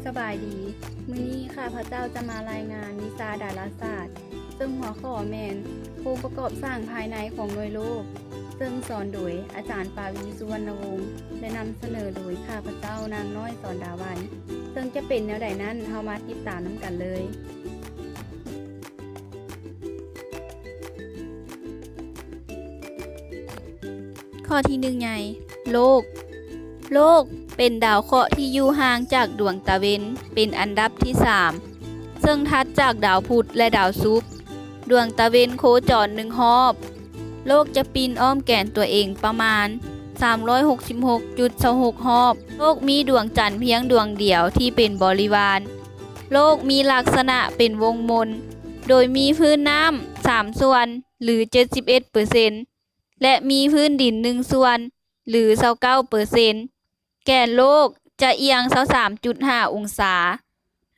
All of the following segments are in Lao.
ສະບາຍດີ, ມື້ນີ້ຂ້າພະເຈົ້າຈະມາລາຍງານວິຊາດາລາສາດ, ເຊິ່ງຫົວຂໍ້ແມ່ນໂຄງປະກອບສ້າງພາຍໃນຂອງໜ່ວຍໂລກ, ເຊິ່ງສອນໂດຍອາຈານປາວີ ສຸວັນນະວົງ ແລະ ນຳສະເໜີໂດຍຂ້າພະເຈົ້າ ນາງນ້ອຍ ສອນດາວັນ. ເຊິ່ງຈະເປັນແນວໃດນັ້ນ, ເຮົາມາຕິດຕາມນຳກັນເລີຍ. ຂໍ້ທີໜຶ່ງໃຫຍ່ ໂລກ. ໂລກເປັນດາວເຄາະທີ່ຢູ່ຫ່າງຈາກດວງຕາເວັນເປັນອັນດັບທີສາມ ເຊິ່ງຖັດຈາກດາວພຸດ ແລະ ດາວສຸກ. ດວງຕາເວັນໂຄຈອນໜຶ່ງຮອບ. ໂລກຈະປິ່ນອ້ອມແກນຕົວເອງປະມານສາມຮ້ອຍຫົກສິບຫົກຈຸດສອງຫົກຮອບ. ໂລກມີດວງຈັນພຽງດວງດຽວທີ່ເປັນບໍລິວານ. ໂລກມີລັກສະນະເປັນວົງມົນ, ໂດຍມີພື້ນນ້ຳສາມສ່ວນ ຫຼື ເຈັດສິບເອັດເປີເຊັນ ແລະ ມີພື້ນດິນໜຶ່ງສ່ວນ ຫຼື ຊາວເກົ້າເປີເຊັນ. ແກນໂລກຈະອຽງຊາວສາມຈຸດຫ້າອົງສາ.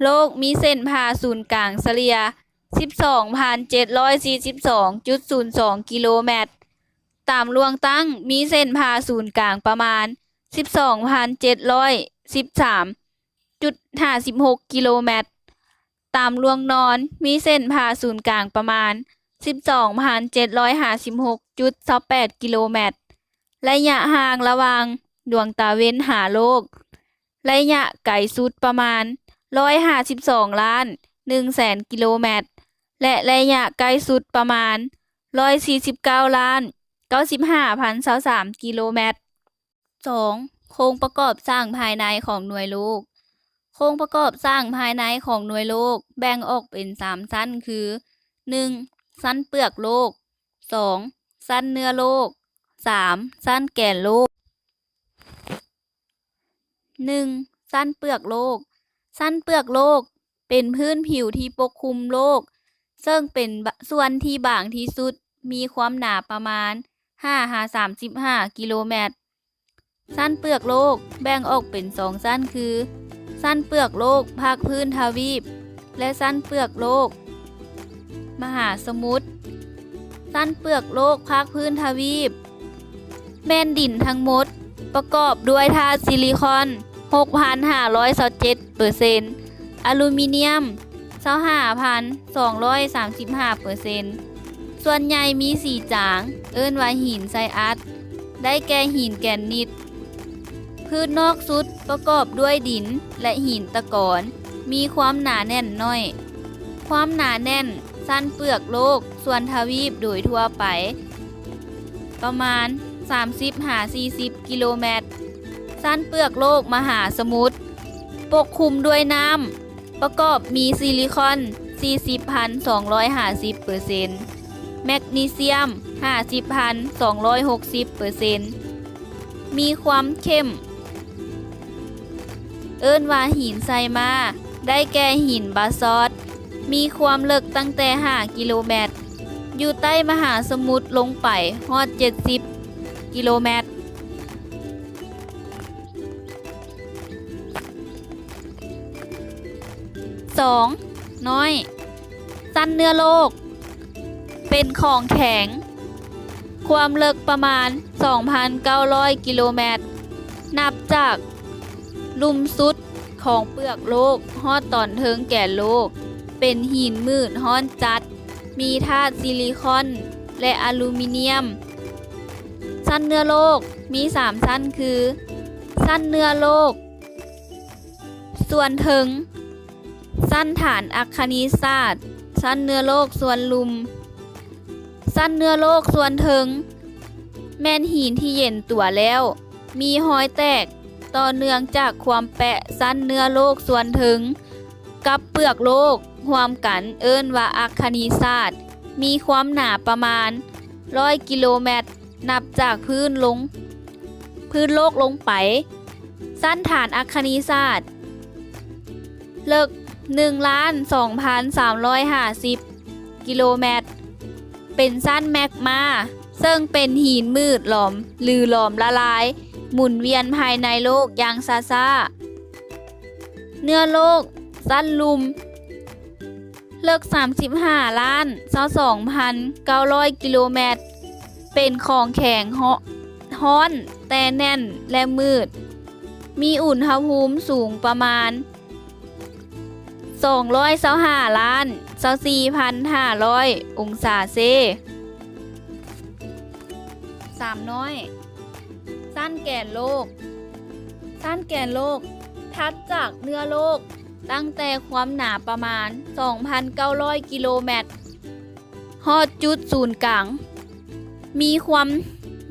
ໂລກມີເສັ້ນຜ່າສູນກາງສະເລ່ຍສິບສອງພັນເຈັດຮ້ອຍສີ່ສິບສອງຈຸດສູນສອງກິໂລແມັດ. ຕາມລວງຕັ້ງມີເສັ້ນຜ່າສູນກາງປະມານສິບສອງພັນເຈັດຮ້ອຍສິບສາມຈຸດຫ້າສິບຫົກກິໂລແມັດ. ຕາມລວງນອນມີເສັ້ນຜ່າສູນກາງປະມານສິບສອງພັນເຈັດຮ້ອຍຫ້າສິບຫົກຈຸດຊາວແປດກິໂລແມັດ. ໄລຍະຫ່າງລະຫວ່າງດວງຕາເວັນຫາໂລກ, ໄລຍະໄກສຸດປະມານຮ້ອຍຫ້າສິບສອງລ້ານໜຶ່ງແສນກິໂລແມັດ ແລະ ໄລຍະໃກ້ສຸດປະມານຮ້ອຍສີ່ສິບເກົ້າລ້ານເກົ້າສິບຫ້າພັນຊາວສາມກິໂລແມັດ. ສອງ, ໂຄງປະກອບສ້າງພາຍໃນຂອງໜ່ວຍໂລກ. ໂຄງປະກອບສ້າງພາຍໃນຂອງໜ່ວຍໂລກແບ່ງອອກເປັນສາມຊັ້ນຄື ໜຶ່ງ, ຊັ້ນເປືອກໂລກ, ສອງ, ຊັ້ນເນື້ອໂລກ, ສາມ, ຊັ້ນແກນໂລກ. ໜຶ່ງ, ຊັ້ນເປືອກໂລກ. ຊັ້ນເປືອກໂລກເປັນພື້ນຜິວທີ່ປົກຄຸມໂລກ, ເຊິ່ງເປັນ ບ- ສ່ວນທີ່ບາງທີ່ສຸດ, ມີຄວາມໜາປະມານຫ້າຫາສາມສິບຫ້າກິໂລແມັດ. ຊັ້ນເປືອກໂລກແບ່ງອອກເປັນສອງຊັ້ນຄື ຊັ້ນເປືອກໂລກພາກພື້ນທະວີບ ແລະ ຊັ້ນເປືອກໂລກມະຫາສະໝຸດ. ຊັ້ນເປືອກໂລກພາກພື້ນທະວີບ ແມ່ນດິນທັງໝົດ ປະກອບດ້ວຍທາດຊິລິຄອນຫົກພັນຫ້າຮ້ອຍຊາວເຈັດເປີເຊັນ, ອາລູມີນຽມຊາວຫ້າພັນສອງຮ້ອຍສາມສິບຫ້າເປີເຊັນ. ສ່ວນໃຫຍ່ມີສີຈາງ, ເອີ້ນວ່າຫີນໄຊອັດ, ໄດ້ແກ່ຫີນແກຣນິດ. ພື້ນນອກສຸດປະກອບດ້ວຍດິນ ແລະ ຫີນຕະກອນ, ມີຄວາມໜາແໜ້ນໜ້ອຍ. ຄວາມໜາແໜ້ນຊັ້ນເປືອກໂລກສ່ວນທະວີບໂດຍທົ່ວໄປ ປະມານສາມສິບຫາສີ່ສິບກິໂລແມັດ. ຊັ້ນເປືອກໂລກມະຫາສະໝຸດປົກຄຸມດ້ວຍນ້ຳ, ປະກອບມີຊິລິຄອນສີ່ສິບພັນສອງຮ້ອຍຫ້າສິບເປີເຊັນ, ແມັກນີຊຽມຫ້າສິບພັນສອງຮ້ອຍຫົກສິບເປີເຊັນ. ມີຄວາມເຂັ້ມ ເອີ້ນວ່າຫີນໄຊມາ, ໄດ້ແກ່ຫີນບາຊອດ, ມີຄວາມເລິກຕັ້ງແຕ່ຫ້າກິໂລແມັດ, ຢູ່ໃຕ້ມະຫາສະໝຸດລົງໄປຮອດເຈັດສິບກິໂລແມັດ. ສອງ, ນ້ອຍ. ຊັ້ນເນື້ອໂລກ ເປັນຂອງແຂງ, ຄວາມເລິກປະມານສອງພັນເກົ້າຮ້ອຍກິໂລແມັດ, ນັບຈາກລຸ່ມສຸດຂອງເປືອກໂລກຮອດຕອນເທິງແກນໂລກ, ເປັນຫີນມືດຮ້ອນຈັດ, ມີທາດຊິລິຄອນ ແລະ ອາລູມີນຽມ. ຊັ້ນເນື້ອໂລກມີສາມຊັ້ນຄື ຊັ້ນເນື້ອໂລກ ສ່ວນເທິງ, ຊັ້ນຖານອັກຄະນີສາດ, ຊັ້ນເນື້ອໂລກສ່ວນລຸ່ມ. ຊັ້ນເນື້ອໂລກສ່ວນເທິງ ແມ່ນຫີນທີ່ເຢັນຕົວແລ້ວ, ມີຮອຍແຕກຕໍ່ເນື່ອງຈາກຄວາມແປະຊັ້ນເນື້ອໂລກສ່ວນເທິງກັບເປືອກໂລກຮ່ວມກັນ, ເອີ້ນວ່າອັກຄະນີສາດ, ມີຄວາມໜາປະມານຮ້ອຍກິໂລແມັດ ນັບຈາກພື້ນລົງ, ພື້ນໂລກລົງໄປ. ຊັ້ນຖານອັກຄະນີສາດ ເລິກໜຶ່ງລ້ານສອງພັນສາມຮ້ອຍຫ້າສິບກິໂລແມັດ, ເປັນຊັ້ນແມັກມາ, ເຊິ່ງເປັນຫີນມືດຫຼອມ ຫຼື ຫຼອມລະລາຍ ໝູນວຽນພາຍໃນໂລກຢ່າງຊ້າໆ. ເນື້ອໂລກຊັ້ນລຸ່ມ ເລິກສາມສິບຫ້າລ້ານຊາວສອງພັນເກົ້າຮ້ອຍກິໂລແມັດ, ເປັນຂອງແຂງ ຮ້ອນແຕ່ແໜ້ນ ແລະ ມືດ, ມີອຸນຫະພູມສູງປະມານ ສອງຮ້ອຍຊາວຫ້າລ້ານຊາວສີ່ພັນຫ້າຮ້ອຍອົງສາເຊ. ສາມນ້ອຍ ຊັ້ນແກນໂລກ. ຊັ້ນແກນໂລກຖັດຈາກເນື້ອໂລກຕັ້ງແຕ່ຄວາມໜາປະມານສອງພັນເກົ້າຮ້ອຍກິໂລແມັດ ຮອດຈຸດສູນກາງ ມີຄວາມ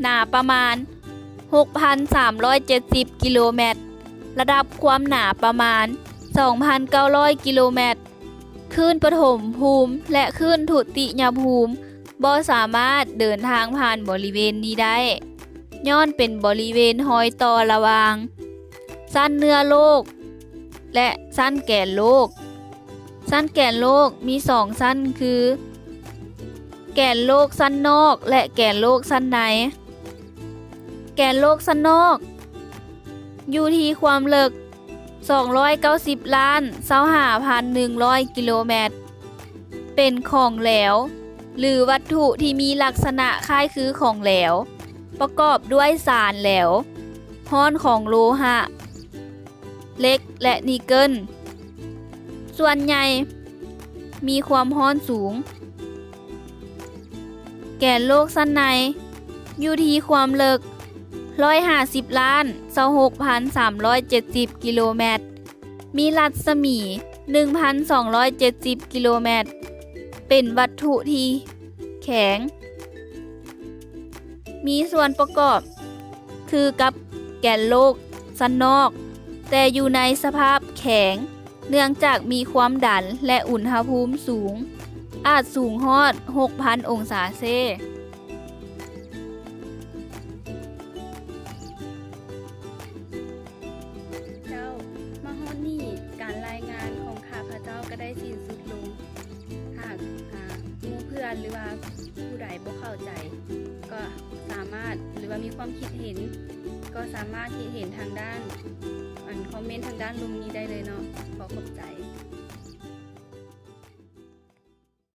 ໜາປະມານຫົກພັນສາມຮ້ອຍເຈັດສິບກິໂລແມັດ, ລະດັບຄວາມໜາປະມານສອງພັນເກົ້າຮ້ອຍກິໂລແມັດ. ຄື້ນປະຖົມພູມ ແລະ ຄື້ນທຸຕິຍະພູມບໍ່ສາມາດເດີນທາງຜ່ານບໍລິເວນນີ້ໄດ້ ຍ້ອນເປັນບໍລິເວນຮອຍຕໍ່ລະຫວ່າງຊັ້ນເນື້ອໂລກ ແລະ ຊັ້ນແກນໂລກ. ຊັ້ນແກນໂລກມີສອງຊັ້ນຄື ແກນໂລກຊັ້ນນອກ ແລະ ແກນໂລກຊັ້ນໃນ. ແກນໂລກຊັ້ນນອກຢູ່ທີ່ຄວາມເລິກສອງຮ້ອຍເກົ້າສິບລ້ານຊາວຫ້າພັນໜຶ່ງຮ້ອຍກິໂລແມັດ, ເປັນຂອງແຫຼວ ຫຼື ວັດຖຸທີ່ມີລັກສະນະຄ້າຍຄືຂອງແຫຼວ, ປະກອບດ້ວຍສານແຫຼວ, ຮ້ອນຂອງໂລຫະ, ເຫຼັກ ແລະ ນິກເກີນ ສ່ວນໃຫຍ່ມີຄວາມຮ້ອນສູງ. ແກນໂລກຊັ້ນໃນຢູ່ທີ່ຄວາມເລິກຮ້ອຍຫ້າສິບລ້ານຊາວຫົກພັນສາມຮ້ອຍເຈັດສິບກິໂລແມັດ, ມີລັດສະໝີໜຶ່ງພັນສອງຮ້ອຍເຈັດສິບກິໂລແມັດ, ເປັນວັດຖຸທີ່ແຂງ. ມີສ່ວນປະກອບຄືກັບແກນໂລກຊັ້ນນອກ, ແຕ່ຢູ່ໃນສະພາບແຂງ ເນື່ອງຈາກມີຄວາມດັນ ແລະ ອຸນຫະພູມສູງ, ອາດສູງຮອດຫົກພັນອົງສາເຊ. ເຈົ້າ, ມາຮອດນີ້ ການລາຍງານຂອງຂ້າພະເຈົ້າກໍໄດ້ສິ້ນສຸດລົງ. ຫາກ ອາ ໝູ່ເພື່ອນ ຫຼືວ່າຜູ້ໃດບໍ່ເຂົ້າໃຈ ກໍສາມາດ ຫຼືວ່າມີຄວາມຄິດເຫັນ ກໍສາມາດຄິດເຫັນທາງດ້ານ ອັນ ຄອມເມັນທາງດ້ານລຸ່ມນີ້ໄດ້ເລີຍເນາະ. ຂໍຂອບໃຈ.